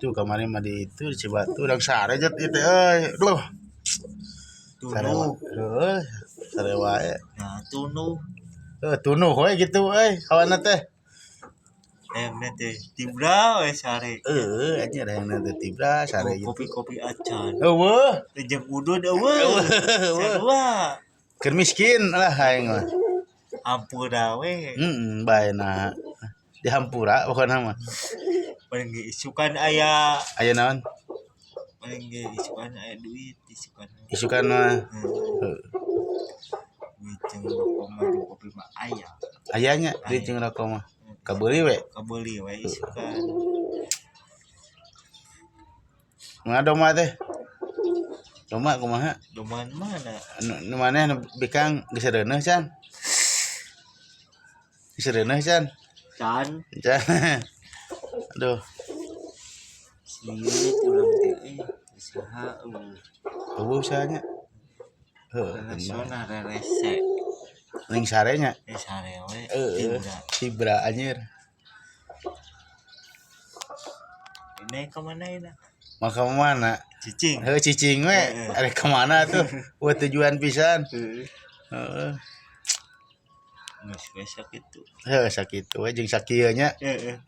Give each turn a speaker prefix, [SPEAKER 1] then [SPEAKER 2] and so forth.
[SPEAKER 1] Itu kamari mah di itu di Cibatu urang sare jet ieu teh euy. Duh, sare
[SPEAKER 2] Tunuh.
[SPEAKER 1] Heuh, sare wae.
[SPEAKER 2] Nah, tunuh.
[SPEAKER 1] Heuh, tunuh we gitu euy kawanna teh.
[SPEAKER 2] Hayangna teh tibra we sare.
[SPEAKER 1] Heuh, anjir hayangna teh tibra sare gitu.
[SPEAKER 2] Kopi-kopi acan.
[SPEAKER 1] Eueuh,
[SPEAKER 2] Jeung udud eueuh.
[SPEAKER 1] Eueuh.
[SPEAKER 2] Sarua.
[SPEAKER 1] Keur miskin lah aing mah.
[SPEAKER 2] Hampura we.
[SPEAKER 1] Heeh, bae nah. Dihampura pokona mah.
[SPEAKER 2] Paling ge isukan aya,
[SPEAKER 1] Aya naon?
[SPEAKER 2] paling ge isukan aya duit isukan.
[SPEAKER 1] Isukan mah.
[SPEAKER 2] Heuh.
[SPEAKER 1] Heuh.
[SPEAKER 2] Duit jeung rokok mah, jeung kopi mah aya.
[SPEAKER 1] Aya nya duit jeung rokok mah. Kabeuli we.
[SPEAKER 2] Kabeuli we isukan.
[SPEAKER 1] Kumaha domba teh? Domba kumaha?
[SPEAKER 2] Doman mana?
[SPEAKER 1] Nu, nu maneh nu bikang geus reuneuh can? Geus reuneuh can?
[SPEAKER 2] Can.
[SPEAKER 1] Can. Aduh,
[SPEAKER 2] Sieut urang teh eh usaha eueuh.
[SPEAKER 1] Eueuh usahanya. Heuh,
[SPEAKER 2] Sona rerese.
[SPEAKER 1] ning sare nya.
[SPEAKER 2] Eh, sare we.
[SPEAKER 1] Heeh.
[SPEAKER 2] Tibra.
[SPEAKER 1] Tibra anjir.
[SPEAKER 2] Ini kemana ini?
[SPEAKER 1] Mau ka mana?
[SPEAKER 2] Cicing.
[SPEAKER 1] Heuh, cicing we.
[SPEAKER 2] Heeh.
[SPEAKER 1] Arek ka mana tuh? Wah, tujuan pisan.
[SPEAKER 2] Heeh.
[SPEAKER 1] Heeh.
[SPEAKER 2] Geus we sakitu.
[SPEAKER 1] Heuh, sakitu we jeung sakieu nya.
[SPEAKER 2] Heeh.